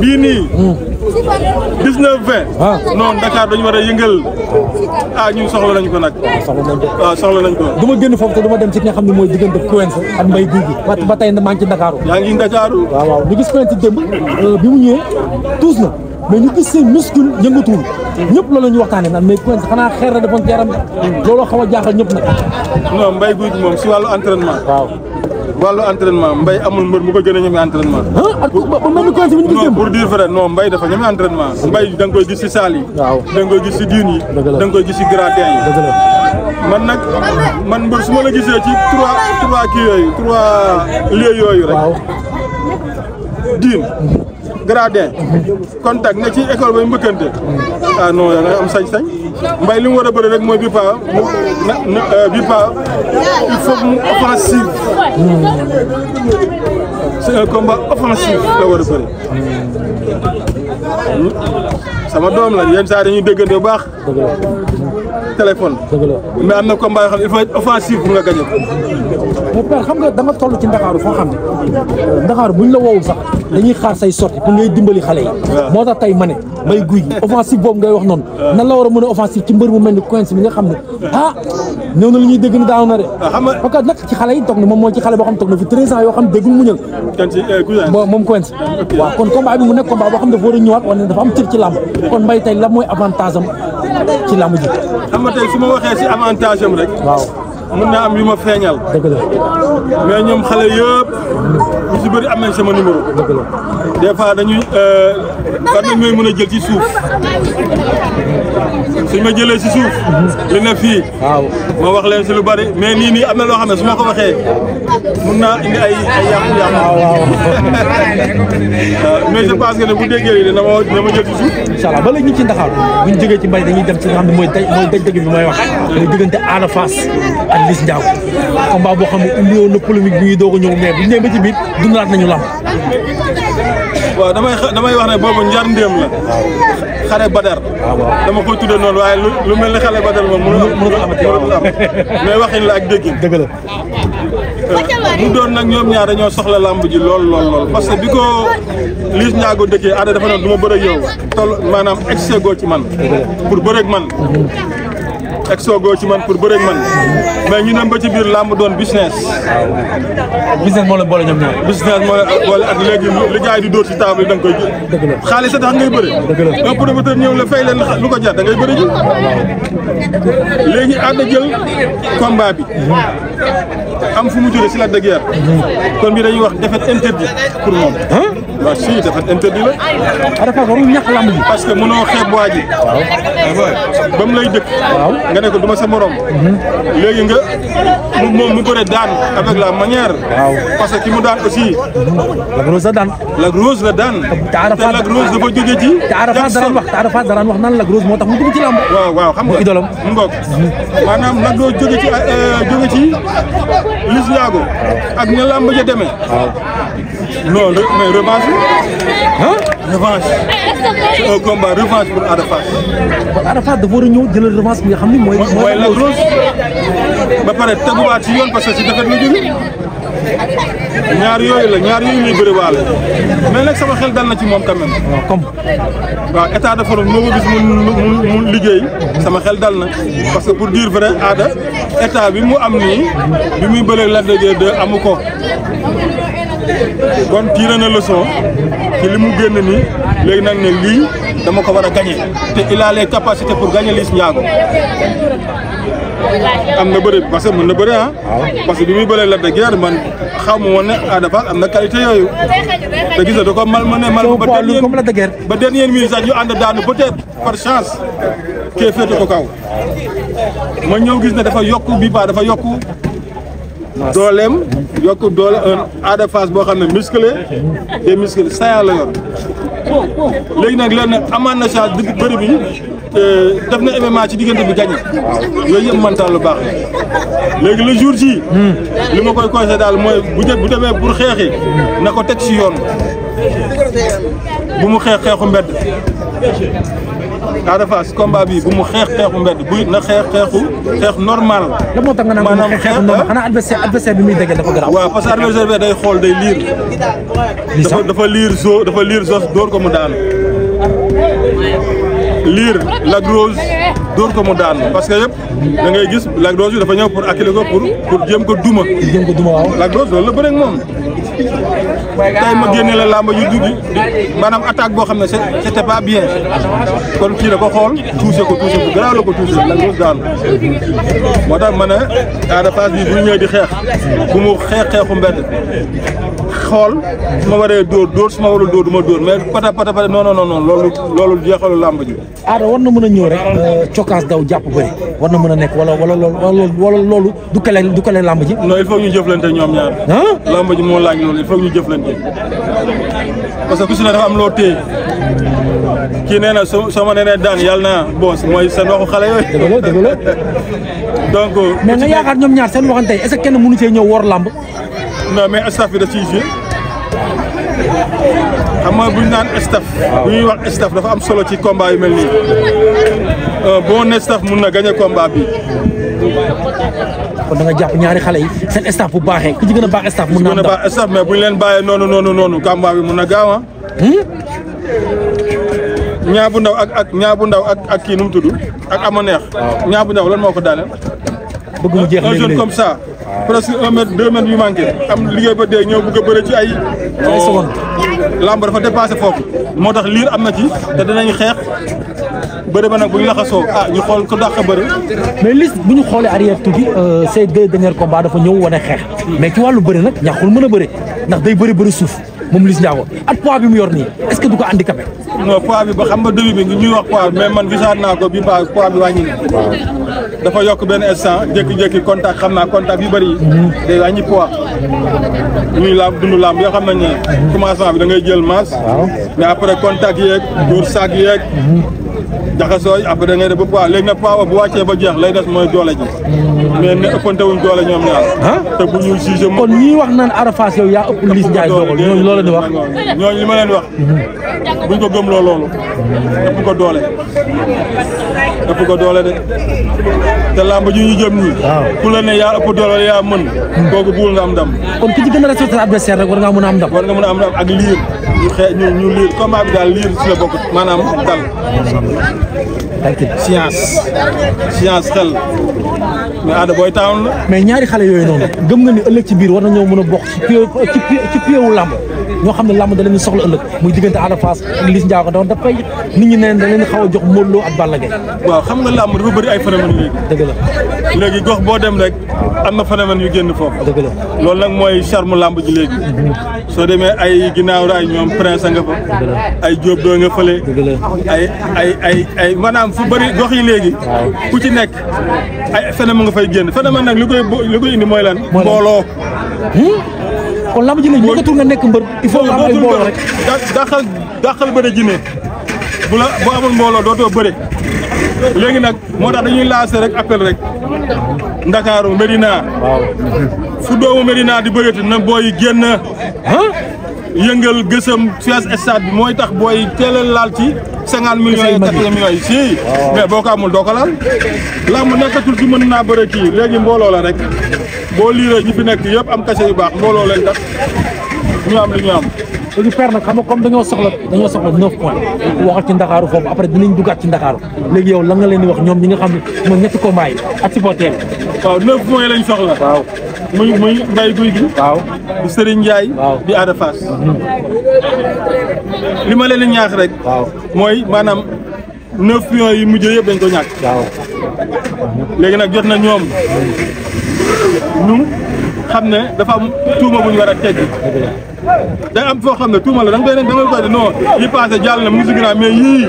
bii nii 19-20 non Dakar dañu war a yëngal ñun soxla nañ ko nag waaw soxla nañ ko du ma génn foofu te du ma dem ci ki nga xam ne mooy diggante Quench ak Mbaye Gouy Gui ba tey maa ngi ci Dakar yaa ngi Dakar waaw ñu gis Quench démb bi mu ñëwee tuus na mais ñu gis seen muscle yëngatuwul ñëpp loolu la ñu waxtaanee naan mais Quench xanaa xeer la defoon ci yaram looloo xaw a jaaxal ñëpp nag non Mbaye Gouy Gui moom si wàllu entraînement waaw wàllu entraînement Mbaye amul mbër mu ko gën a ñeme entraînement ba mel ni Quench bi ñu gis démb pour dire vrai non Mbaye dafa ñeme entraînement Mbaye da nga koy gis si salle yi waaw da nga koy gis si dune yi da nga koy gis si gradin yi man nag man mbër su ma la gisee ci trois kii yooyu 3 lieux yooyu rek dune gradin contact ne ci école bay mbëkkante non yaa ngay am sañ-sañ Mbaye li mu war a bëri rek mooy bi pa il faut mu offensive c'est un combat offensif la war a bëri sama doom la yenn saa dañuy déggante bu baax téléphone mais am na combat yoo xam ne il faut être offensif pour nga gagné ko mais père xam nga da nga toll ci Ndakaaru foo xam ne Ndakaaru buñ la woowul sax dañuy xaar say sorti pour ngay dimbali xale yi moo tax tey ma ne Mbaye Gouy Gui offensif boobu ngay wax noonu nan la war a mën a offensif ci mbër mu mel ni Quench bi nga xam ne ñëw na li ñuy dégg ni daaw na de parce que nag ci xale yi toog na moom mooy ci xale boo xam ne toog na fi 13 ans yoo xam ne déggul muñal moom Quench waaw kon combat bi mu nekk combat boo xam ne dafa war a ñëwaat wala dafa am cër ci làmb kon Mbaye tey la mooy avantage am ci làmb ji xam nga tey su ma waxee si avantage am rek waaw mën naa am yu ma feeñal dëgg la mais ñoom xale yëpp ñu si bëri am nañ sama numéro dëgg la des fois dañuy war nañ mooy mën a jël ci suuf suñ ma jëlee si suuf li ne fii waaw ma wax leen si lu bari mais nii am na loo xam ne su ma ko waxee mun naa indi ay yàqu-yàqu mais je pense que ne bu déggee yi dina ma jël ci suuf incha allah ba léegi ñu ci Ndakaaru buñ jógee ci Mbaye dañuy dem ci nga xam ne mooy daj dëgg bi may wax mooy diggante Ada Fass ak Liss Ndiago combat boo xam ne indi woon na polémique bi ñuy doog a ñëw mais bu ñu nee ba ci biir dundalaat nañu lamb waaw damay wax ne boobu njar ndéem la xare Badar dama koy tudde noonu waaye lu mel ni xale Badar moom mënul am mais waxin la ak déggin dëgg la mu doon nag ñoom ñaar dañoo soxla lamb ji lool parce que bi ko Liss Ndiago dëkkee Ada dafa noonu du ma bëreeg yow toll maanaam exego ci man pour bëreeg man exogo ci man pour bëreeg man mais ñu dem ba ci biir làmb doon business. business moo leen boole ñoom ñaar. business moo leen boole ak léegi li gars yi di dóor ci table yi da nga koy jël. dëgg la xaalis a tax ngay bëre. dëgg la un promoteur ñëw la fay leen lu ko jar da ngay bëri ji. léegi ànd jël combat bi. am fu mu jógee si la de guerre. kon bi dañuy wax défaite interdit pour moom. waaw si défaite interdit la. Ada Fass warul ñàkk lamb ji. parce que mënoo xeeb waa ji. ba mu lay dëkk. nga ne ko du ma sa morom. léegi nga moom mu bëre daan avec la manière. parce que ki mu daan aussi. Lac Rose la daan. Lac Rose la daan. te Ada Fass Lac Rose dafa jóge ci. te Ada Fass daraan wax naan Lac Rose moo tax mu dugg ci lamb. waaw xam nga idolam mu ngoog maanaam Lac Rose jóge ci Liss Ndiago ak ne lamb ja demee. non mais revanche revanche c'est un combat revanche pour Ada Fass. Ada Fass dafa war a ñëw jëlal revanche bi nga xam ni mooy Lac Rose ba pare teguwaat ci yoon parce que ci defet la jóge ñaar yooyu ñuy bëri waale mais nag sama xel dal na ci moom quand même. comme waaw état de forme moo ko gis mu liggéey sama xel dal na parce que pour dire vrai Ada état bi mu am nii bi muy bëre Lac de Guiers 2 amu ko kon tiré na leçon ci li mu génn nii léegi nag ne lii dama ko war a gagné te il a les capacités pour gagner Liss Ndiago am na bëri parce que mën na bëri parce que bi muy bëree Lac de Guiers man xaw ma woon ne Ada Fass am na qualité yooyu te gis nga da ko mal ba dernière minute sax ñu ànd daanu peut-être par chance kee féete ko kaw ma ñëw gis ne dafa yokk bi ba dafa yokk dooleem yokk doole un Ada Fass boo xam ne musclé des muscles saillants la yor léegi nag leen amaan na chance digg bëri bi def na MMA ci diggante bi gagné yooyu yëpp mental lu baax léegi le jour ci li ma koy conseillé daal mooy bu demee pour xeexi na ko teg si yoon bu mu xeexu mbedd Ada Fass combat bi bu mu xeexu mbedd buy na xeexu normal. la moo tax nga naan maanaam xeexu normal xanaa adversaire bi muy dégg dafa garaaw. waaw parce que adversaire bi day xool day liir. dafa liir Zoss dóor ko mu daanu. liir Lac Rose dóor ko mu daanu parce que yëpp da ngay gis Lac Rose dafa ñëw pour acculer ko pour jéem ko duma. waaw. Lac Rose loolu la bëre ak moom. tey ma génne la làmb yu dugg maanaam attaque boo xam ne c'était pas bien kon kii da ko xool touché ko bu garaaw la ko touché Lac Rose daanu moo tax ma ne Ada Fass bi bu ñëwee di xeex bu mu xeexu mbedd xool su ma waree dóor su ma warul dóor du ma dóor mais pata non loolu jeexalu làmb ji. Ada war na mën a ñëw rek cokkaas daw jàpp bëri war na mën a nekk wala loolu du kale làmb ji. non il faut ñu jëflante ñoom ñaar. làmb ji moo laaj loolu il faut ñu jëflante parce que ku si ne dafa am loo téye kii nee na soo ma nee daan yàlla naa bon mooy seen waxu xale yooyu. dëgg la donc. mais nga yaakaar ñoom ñaar seen waxante est-ce que kenn mënu cee ñëw wor làmb. non mais staff bi da ciy joué xam nga bu ñu naan staff. bu ñuy wax staff dafa am solo ci combat yu mel nii bon staff mun na gagné combat bi. kon da nga jàpp ñaari xale yi seen staff bu baaxee ku ci gën a baax staff mun naa am a baax staff mais bu ñu leen bàyyee noonu combat bi mun na gaaw ñaa bu ndaw ak kii nu mu tudd ak ama neex. ñaa bu ndaw lan moo ko daaneel. bëgg mu jeex un jeune comme ça presque 1 mètre 2 mètres yu manqué am liggéey ba dee ñëw bëgg a bëre ci ay secondes. lamb dafa dépassé foofu moo tax liir am na ci te dinañ xeex bëre ba nag bu ñu laxasoo ñu xool ko dàq bëre. mais liste bu ñu xoolee arrière tuuti ces 2 derniers combats dafa ñëw wane xeex mais ci wàllu bëre nag ñàkkul mën a bëre ndax day bëri suuf moom Liss Ndiago at poids bi mu yor nii est-ce que du ko handicapé. non poids bi ba xam nga début bi ñuy wax poids mais man gisaat naa ko bi poids bi wàññi na. dafa yokk benn instant jékki-jékki contact xam naa contact yu bëri yi. day wàññi poids. ñuy dund lamb yoo xam nañ ne commencement bi da ngay jël masse. mais après contact yeeg dóor saak yeeg. jaxasooy après da ngay def ba poids léegi nag poids bu wàccee ba jeex lay des mooy doole ji. mais ne ëppante wuñ doole ñoom ñaar. te bu ñu jugé kon ñii wax naan Ada Fass yow yaa ëpp Liss Ndiago doole ñooñu loolu la di wax. ñooñu li ma leen wax. buñ ko gëm loolu. ëpp ko doole de. te lamb ji ñu jëm nii. ku la ne yaa ëpp doole yaa mën. kooku buul nga am ndam. kon ki ci gën a respecté adversaire rek war ngaa mën a am ndam. war nga mën a am ndam ak liir ñu liir combat bi daal liir si la bokk maanaam dal. science xel mais Ada booy taawun la. mais ñaari xale yooyu noonu gëm nga ni ëllëg ci biir war na ñëw mën a bokk ci pied lamb ñoo xam ne lamb da leen soxla ëllëg muy diggante Ada Fass ak Liss Ndiago doon dafay nit ñi neen da leen xaw a jox Modou Lo ak Balla Gaye. waaw xam nga lamb dafa bëri ay phénomène léegi. dëgg la léegi gox boo dem rek am na phénomène yu génn foofu. dëgg la loolu nag mooy charme lamb ji léegi. soo demee ay ginnaaw raay ñoom prince nga fa. ay Diop doo nga fële. ay maanaam fu bëri gox yi léegi. ku ci nekk ay phénomène nga fay génn phénomène nag li koy indi mooy lan. mbooloo. kon lamb ji léegi nekkatul nga nekk mbër. il faut nga am ay mbooloo rek. dàqal bëre jinne boo amul mbooloo dootoo bëre. léegi nag moo tax dañuy lancer rek appel rek. Ndakaaru Medina. fu doomu Medina di bëreeti na booy génn. yëngal gësam Suez stade bi mooy tax booy teel a laal ci 50 millions yi 80 millions yi si. mais boo ko amul doo ko laal. lamb nekkatul ci mën naa bëre kii léegi mbooloo la rek boo liiree ñi fi nekk yëpp am cachet yu baax mbooloo leen tax ñu am li ñu am. léegi père nag xam nga comme dañoo soxla 9 points. waxal ci Ndakaaru foofu après dinañ duggaat ci Ndakaaru léegi yow lan nga leen di wax ñoom ñi nga xam ne mooy ñetti combat yi ak supporter waaw 9 points lañ soxla. waaw muy Mbaye Guy gi. waaw di Serigne Ndiaye. waaw di Ada Fass. li ma leen di ñaax rek. waaw mooy maanaam 9 points yi mujj yëpp dañ ko ñàkk. waaw léegi nag jot na ñoom ñu xam ne dafa am tuuma bu ñu war a teggi. day am foo xam ne tuuma la da nga koy non yi passé jàll na mu ngi si ginnaaw mais yii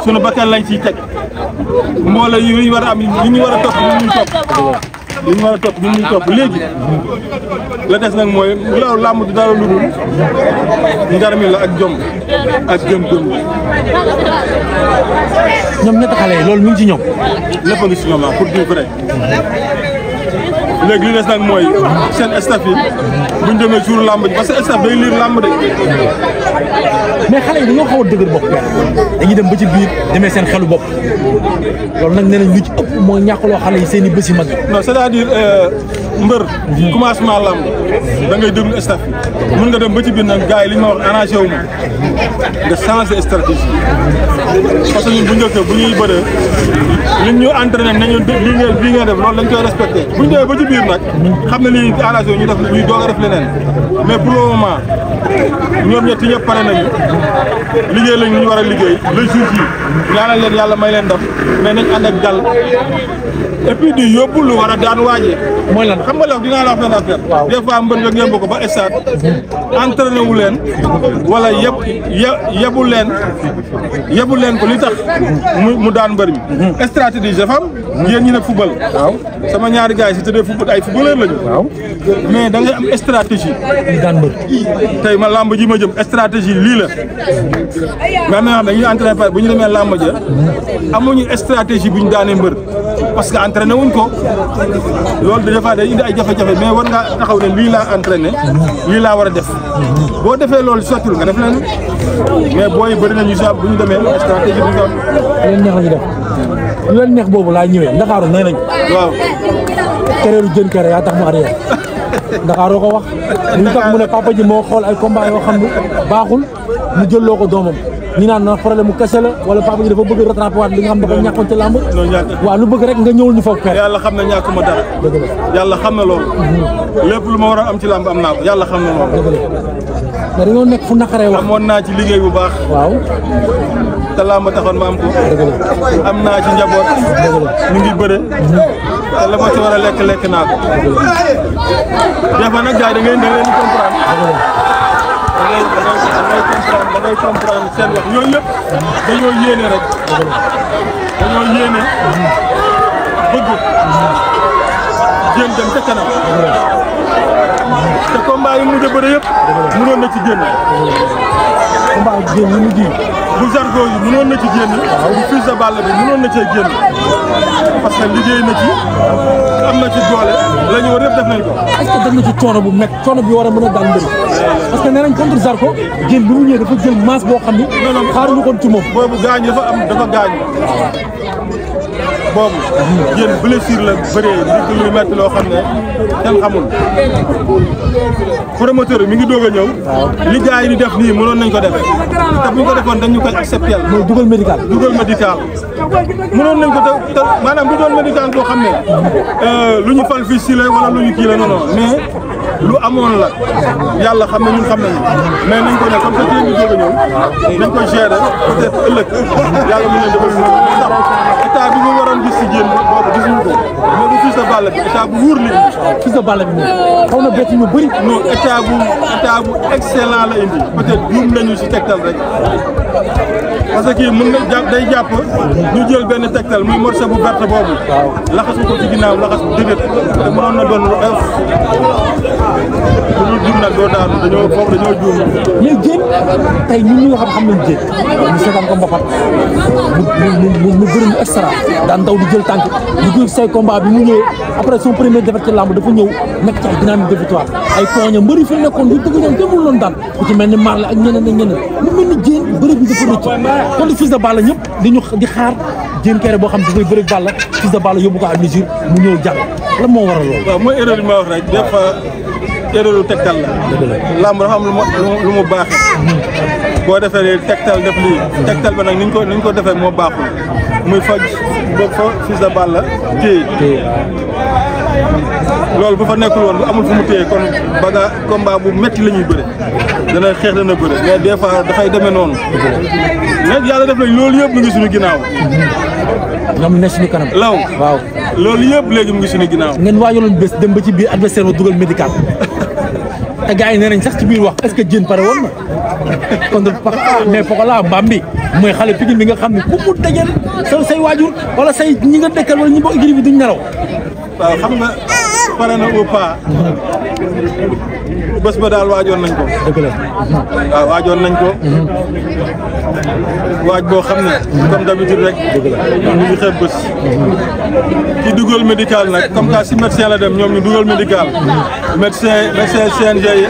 sunu bakkan lañ ciy teg mbooloo yi ñu war a am yi ñu war a topp ñun ñuy topp li ñu topp léegi la des nag mooy loolu làmb du dara lu dul ngarmi la ak jom ak gëm-gëm. ñoom ñetti xale yi loolu mi ngi ci ñoom. lépp a ngi si ñoom pour dire vrai. léegi li des nag mooy seen staff yi buñ demee jour làmb ji parce que staff day liir làmb de. mais xale yi dañoo xaw a dëgër bopp dañuy dem ba ci biir demee seen xelu bopp loolu nag nee nañ lu ci ëpp mooy ñàkkaloo xale yi seen i bés yu mag yi. non c'est-à-dire mbër commencement lamb da ngay déglu staff bi mën nga dem ba ci biir nag gars yi li ñu ma wax arrangé wu ma nga changer stratégie parce que ñun bu njëkk bu ñuy bëree ñun ñu entraîné nañu lii ngeen def loolu dañ koy respecté bu ñu demee ba ci biir nag xam ne lii arrangé wu ñu def ñuy doog a def leneen mais pour le moment ñoom ñetti ñëpp pare nañu liggéey lañ ñu war a liggéey le jour yi ñaanal leen yàlla may leen ndam mais nañ ànd ak dal et puis di yóbbu lu war a daan waajee. mooy lan xam nga la dinaa la wax benn affaire. waaw des fois mbër nga ngeen ko ba stade entraîné wu leen wala yebu leen ko li tax mu daan mbër mi. stratégie dafa am yéen ñi ne football. waaw sama ñaari gars yi si tëddee football ay footballeur lañu. waaw mais da ngay am stratégie. li daan mbër. tey ma làmb ji ma jëm stratégie lii la mais am na yoo xam ne dañuy entraîné pare bu ñu demee làmb ja amuñu stratégie bu ñu daanee mbër parce que entraîné wuñ ko loolu des fois day indi ay jafe-jafe mais war nga taxaw ne lii laa entraîné lii laa war a def boo defee loolu sottil nga def leen mais booy bëri nañu si bu ñu demee stratégie bu ñu am. leen neex la ñu def lu leen neex boobu laa ñëwee Ndakaaru nee nañ. waaw. kereeru jën kere yaa tax mu arrière Ndakaaru ko wax lu tax mu ne papa ji moo xool ay combat yoo xam ne baaxul mu jëlloo ko doomam. ñu naan na problème mu kese la wala papa ji dafa bëgg rattrapé waat li nga xam ne dafa ñàkkoon ci làmb. waaw lu bëgg rek nga ñëwul ñu foog per. yàlla xam na ñàkkuma dara. dëgg la yàlla xam na loolu. lépp lu ma war a am ci làmb am naa ko yàlla xam na loolu. dëgg la mais dañoo nekk fu naqaree wax. amoon naa ci liggéey bu baax. waaw. te làmb taxoon ma am ko. dëgg la am naa ci njaboot. dëgg la ñu ngi bëre. te la ma ci war a lekk naa ko. des fois nag gars yi da ngay leen di comprendre. da ngay comprendre seen wax yooyu yëpp dañoo yéene rek dañoo yéene bëgg jën dem ca kanam te combat yi mujj a bëre yëpp mënoon na ci génn combat jën yi mujj yi bu Zarko yi mënoon na ci génn bu Fils de Balla bi mënoon na cee génn parce que liggéey na ci am na ci doole la ñu war yëpp def nañ ko. est-ce que def na ci coono bu métti coono bi war a mën a daan mbëri parce que nee nañ contre Zarko jën bi mu ñëwee dafa jël masse boo xam ni xaaruñu ko ci moom. boobu gaañ dafa gaañ boobu jën blessure la bëree nit lu métti loo xam ne kenn xamul promoteur mi ngi doog a ñëw li gars yi di def nii mënoon nañ ko defee te buñ ko defoon dañ ñu koy accepté mooy dugal médical mënoon nañ ko te maanaam du doon médical boo xam ne lu ñu fal fii si la wala lu ñu kii la non non mais lu amoon la yàlla xam ne ñun xam nañu mais nañ ko ne comme que jën bi doog a ñëw nañ ko gérer peut-être ëllëg yàlla mën leen defal ndax état bi ñu waroon gis si jën bi boobu gisuñu ko mais bu Fils de Balla bi état bu wóor la Fils de Balla bi moom xaw na bett ñu bëri. non état bu excellent la indi peut-être juum nañu si tegtal rek parce que kii mën na jàpp day jàpp ñu jël benn tegtal muy morceau bu verte boobu laxasu ko ci ginnaaw laxas bu dëgër te mënoon na doon lu oyof ñu juum nag doo daanu dañoo juum. mais jën tey ñun ñi nga xam nañ jën ñu seetaan ko mbapat mu bëri mu extra daan daw di jël tànk ñu gis say combat bi mu ñëwee après son premier défaite ci làmb dafa ñëw nekk ci ay dynamique de victoire ay poña mbëri fi nekkoon lu dëgg ñoom demul loon daan ku ci mel ni Marley ak ñeneen ak ñeneen lu mel ni jën bëri bi dafa rëcc kon Fils de Balla ñëpp di xaar jën kere boo xam dafay bëri Balla Fils de Balla yóbbu ko à mesure mu ñëw jàll lan moo waral loolu. waaw mooy erreur bi ma wax rek des fois erreur lu tegtal la. làmb dafa am lu mu baaxee. boo defee nii tegtal def lii tegtal ba nag ni ñu ko defee moo baaxul muy fa boobu fa Fils de Balla téye loolu bu fa nekkul woon bu amul fu mu téye kon ba nga combat bu métti la ñuy bëre dana xeex dana bëre mais des fois dafay demee noonu nag yàlla def nañ loolu yëpp mu ngi suñu ginnaaw. ñoom ne suñu kanam. law waaw loolu yëpp léegi mu ngi suñu ginnaaw. ngeen waajaloon bés dem ba ci biir adversaire ba dugal médical te gars yi nee nañ sax ci biir wax est-ce que jën pare woon na kon mais Pokola mbaam bi mooy xale Pikine bi nga xam ne ku mu dajal say waajur wala say ñi nga dëkkal wala ñi bokk équipe bi duñ nelaw. waaw xam nga pare na au pas bés ba daal waajoon nañ ko. dëgg la. waaw waajoon nañ ko. waaj boo xam ne. comme d'habitude rek. dëgg la ñu ngi xeeb bés. ci dugal médical nag comme que si médecin la dem ñoom ñu dugal médical. médecin CNG yi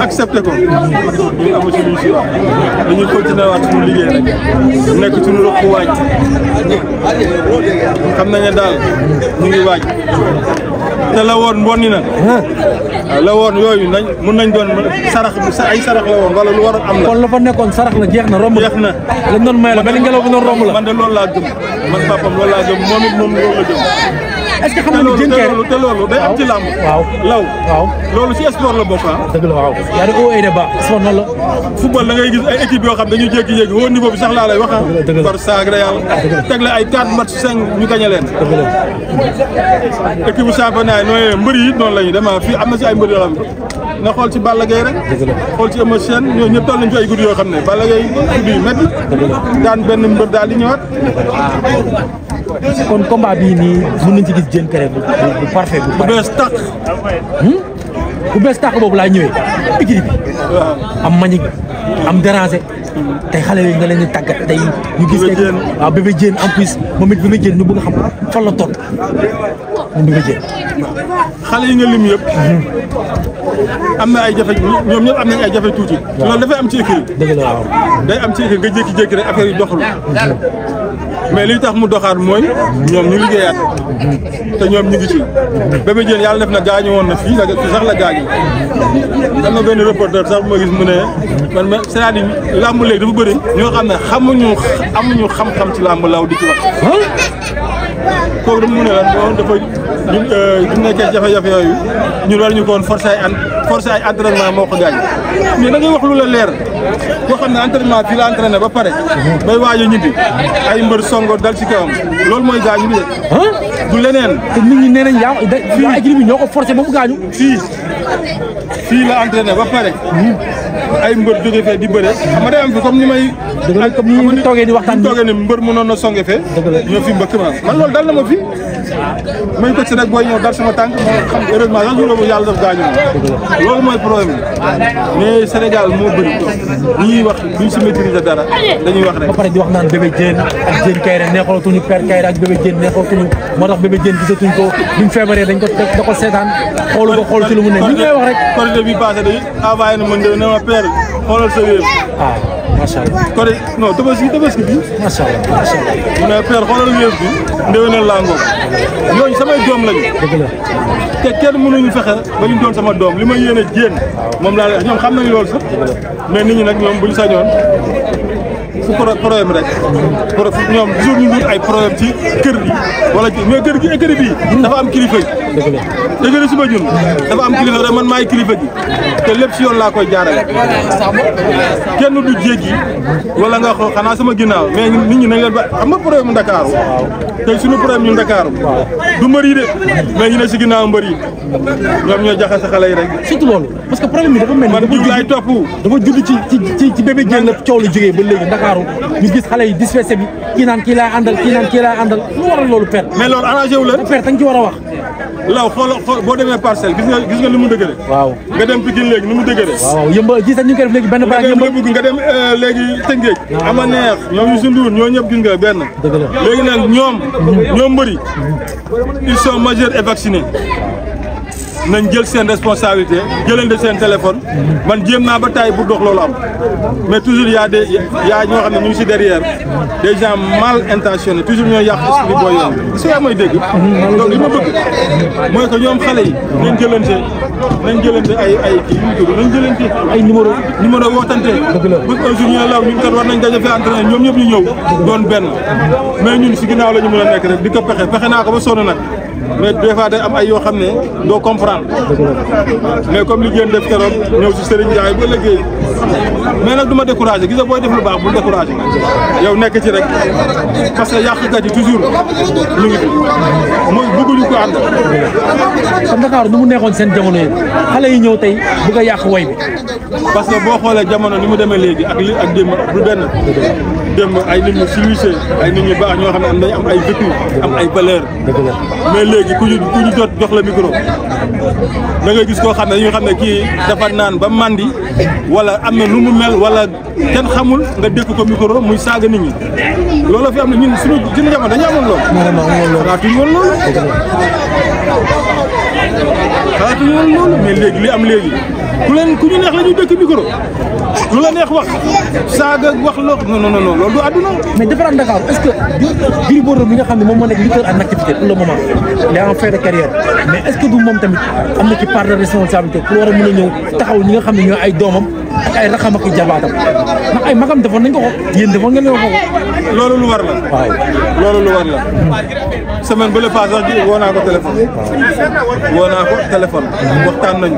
accepté ko. ñu amu ci luñ si wax dañuy continuer waat suñu liggéey rek nekk suñu rëq waaj xam nañ ne daal ñu ngi waaj te la woon mbonni na. waaw la woon yooyu nañ mun nañ doon sarax ay sarax la woon wala lu war a am la. kon la fa nekkoon sarax la jeex na romb jeex na lañ doon may la benn ngelaw bu doon romb la. man de loolu laa gëm man papam loolu laa gëm moom it moom loolu la gëm. est-ce que xam nga ni Diène Kaïré te loolu day am ci làmb. waaw law waaw loolu ci sport la bokk ah. dëgg la waaw yaa di oo ay débat sport noonu la. football da ngay gis ay équipe yoo xam dañuy jékki-jékki haut niveau bi sax laa lay wax ah. par sagre yàlla teg la ay 4 match 5 ñu gañe leen. dëgg la équipe bu championnat yi nooy mbër yi noonu la ñuy dem fii am na si ay mbër yoo xam ne nga xool ci Balla Gaye rek. dëgg la xool ci Eumeu Sène ñooñu ñëpp toll nañu ci ay guddi yoo xam ne Balla Gaye guddi yu métti. daan benn mbër daal di ñëwaat. kon combat bii nii mën nañ ci gis Diène Kaïré bu parfait bu bees tàq. bu bees tàq boobu laa ñëwee équipe bi. waaw am manique am dérangé tey xale yi nga leen di tàggat tey ñu gis tey waaw Bébé Diène en plus moom it Bébé Diène ñu bëgg a xam fan la toll moom Bébé Diène. xale yi nga lim yëpp. am na ay jafe ñoom ñëpp am nañ ay jafe tuuti. loolu dafay am ci équipe. dëgg la waaw. day am ci équipe nga jékki-jékki rek affaire yi doxul. mais li tax mu doxaat mooy ñoom ñu liggéeyaat te ñoom ñu ngi ci. Bébé Diène yàlla def na gaañu woon na fii sax la gaañu. am na benn reporter sax bu ma gis mu ne man c'est-à-dire làmb léegi dafa bëri ñoo xam ne amuñu xam-xam ci làmb law di ci wax. kooku dama mu ne lan moom dafa ñu nekkee jafe-jafe yooyu ñun war ñu ko woon forcer ay entraînement moo ko gaañ. mais da ngay wax lu la leer boo xam ne entraînement fii la entraîné ba pare. bay waaj a ñibbi ay mbër songo dal ci kawam loolu mooy gaañu bi de. du leneen. te nit ñi nee nañ waa équipe bi ñoo ko forcé ba mu gaañu. fii la entraîné ba pare. ay mbër jóge fee di bëre xam nga day am fi comme ni may. dëgg la comme ni ñu toogee di waxtaan ni toogee ni mbër mënoon na songe fee. ñoo fi mbëkk man loolu dal na ma fi. may ko ci rek booy ñëw dal sama tànk moo xam heureusement sax jour boobu yàlla daf gaañu loolu mooy problème bi mais Sénégal moo bëri ñuy wax duñ si maîtriser dara dañuy wax rek. ba pare di wax naan Bébé Diène ak Diène Kaïré neexalatuñu Père Kaïré ak Bébé Diène neexalatuñu moo tax Bébé Diène gisatuñ ko buñ feebaree dañ ko da ko seetaan xoolu ko xool ci lu mu ne ñu ngay wax rek. Korité bi passé day envoyé na ma ne ma père xoolal sa wéef. ah macha allah. Korité non tabaski bi. macha allah macha allah. mu ne père xoolal wéef bi ndéwénal laa ngoog ñooñu samay doom lañu. dëgg la te kenn mënuñu fexe ba ñu doon sama doom li ma yéene Diène moom laa ñoom xam nañu loolu sax mais nit ñi nag ñoom buñ sañoon fu problème rek ñoom toujours ñu ngi ay problème ci kër gi wala mais kër gi écurie bi dafa am kilifa gi. dëgg la écurie Soumbé Dioune dafa am kilifa rek man maay kilifa gi te lépp si yoon laa koy jaarale. kenn du jéggi wala nga xool xanaa sama ginnaaw mais nit ñi nañ leen ba xam nga problème mu Ndakaaru tey suñu problème ñu Ndakaaru du mbër yi de mais ñu ne si ginnaaw mbër yi ñoom ñoo jaxase xale yi rek. surtout loolu parce que problème bi dafa mel ni man jug laay topp dafa judd ci Bébé Diène la coow la jógee ba léegi Ndakaaru ñu gis xale yi dispersé bi kii naan kii laay àndal kii naan kii laay àndal lu waral loolu père. mais loolu arrangé wu leen. père da nga ci war a wax. law xool boo demee parcelle gis nga ni mu dëgëre. waaw nga dem Pikine léegi ni mu dëgëre. waaw yëmbal gis nañ ñu koy def léegi benn baraak yëmbal nga dem léegi Tëngéej. ama neex ñoom Youssou Ndour ñoo ñëpp gis nga benn. dëgg la léegi nag ñoom mbëri ils sont majeurs et vaccinés. nañ jël seen responsabilité jëlante seen téléphone man jéem naa ba taay pour dox loolu am mais toujours y a ñoo xam ne ñu ngi si derrière des gens mal intentionnés toujours ñoo yàq esprit booy yoon su yaa may dégg donc li ma bëgg mooy que ñoom xale yi nañ jëlante ay kii ñu tudd nañ jëlante ay numéro wootante bu un jour ñu ne law ñun kat war nañ daje fi entraîné ñoom ñëpp ñu ñëw doon benn mais ñun si ginnaaw la ñu mën a nekk rek di ko pexe naa ko ba sonn nag mais des fois day am ay yoo xam ne doo comprendre mais comme li ngeen def keroog ñëw si Serigne Ndiaye ba liggéey mais nag du ma découragé gis nga booy def lu baax bul découragé yow nekk ci rek parce que yàqkat yi toujours ñu ngi fi mooy bëgguñu ko ànd. kon Dakar nu mu neexoon seen jamono yi xale yi ñëw tey bëgg a yàq way bi. parce que boo xoolee jamono ni mu demee léegi ak démb du benn démb ay nit ñu civilisé ay nit ñu baax ñoo xam ne am nañ am ay vécu am ay valeur mais léegi ku ñu jox la micro da nga gis koo xam ne dañuy xam ne kii dafa naan ba mandi wala am na nu mu mel wala kenn xamul nga dékk ko micro muy saaga nit ñi loolu fi am na ñun suñu jamono dañu amoon loolu. xalaatuñu woon loolu. xalaatuñu woon loolu mais léegi li am léegi ku ñu neex la ñuy dékk micro lu la neex wax saaga wax loo non loolu du àdduna. mais defaraat Dakar est-ce que Gris Bordeaux mi nga xam ne moom moo nekk lutteur en activité pour le moment il est en fin de carrière mais est-ce que du moom tamit am na ci part de responsabilité pour war a mën a ñëw taxaw ñi nga xam ne ñooy ay doomam ak ay raxam ak i jabaatam ndax ay magam defoon nañ ko yéen defoon ngeen ko. loolu lu war la. waaw loolu lu war la. semaine bële paase sax woo naa ko téléphone. woo naa ko téléphone. waxtaan nañu.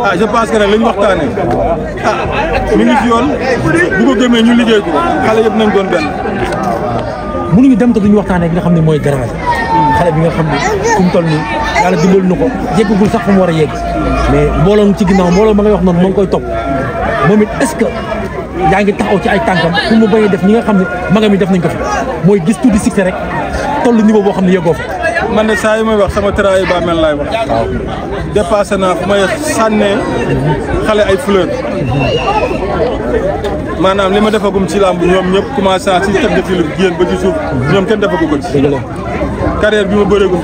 ah je pense que nag li ñu waxtaanee. ah mi ngi ci yoon bu ko gëmee ñu liggéey ko xale yëpp nañ doon benn. mënuñu dem te duñu waxtaanee ki nga xam ne mooy garage xale bi nga xam ne fu mu toll nii yàlla dimbali na ko jéggagul sax fu mu war a yegg mais mbooloo ci ginnaaw mbooloo ma ngay wax noonu moo ngi koy topp moom it est-ce que yaa ngi taxaw ci ay tànkam pour mu bañ a def ñi nga xam ne magam yi def nañ ko fi mooy gis tuuti succès rek toll niveau boo xam ne yeggoo fa. man de saa yi may wax sama tëraayu ba mel laay wax. waaw dépassé naa fu may sànnee xale ay fleur maanaam li ma defagum ci làmb ñoom ñëpp commencé naa si teg de fil génn ba ci suuf ñoom kenn defagu ko ci. carrière bi ma bëreegum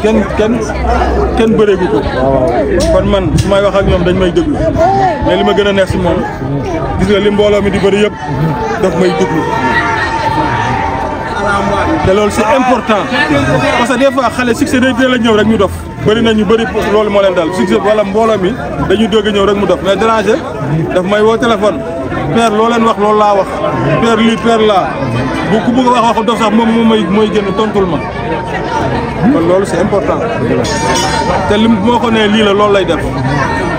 kenn bëreegu ko. kon man su may wax ak ñoom dañ may déglu mais li ma gën a neex si moom gis nga li mbooloo mi di bëri yëpp daf may déglu. te loolu c'est important parce que des fois xale succès day teel a ñëw rek ñu dof bëri na ñu bëri loolu moo leen dal succès wala mbooloo mi dañuy doog a ñëw rek mu dof mais déranger daf may woo téléphone père loo leen wax loolu laa wax père lii père laa bu ku bëgg a wax waxu dof sax moom mooy génn tontul ma kon loolu c'est important te lim moo ko nee lii la loolu lay def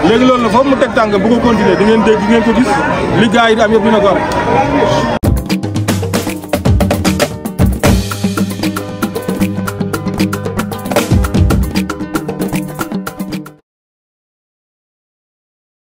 léegi loolu la foofu mu teg tànk bu ko continuer di ngeen dégg di ngeen ko gis li gars yi di am yëpp dina ko am.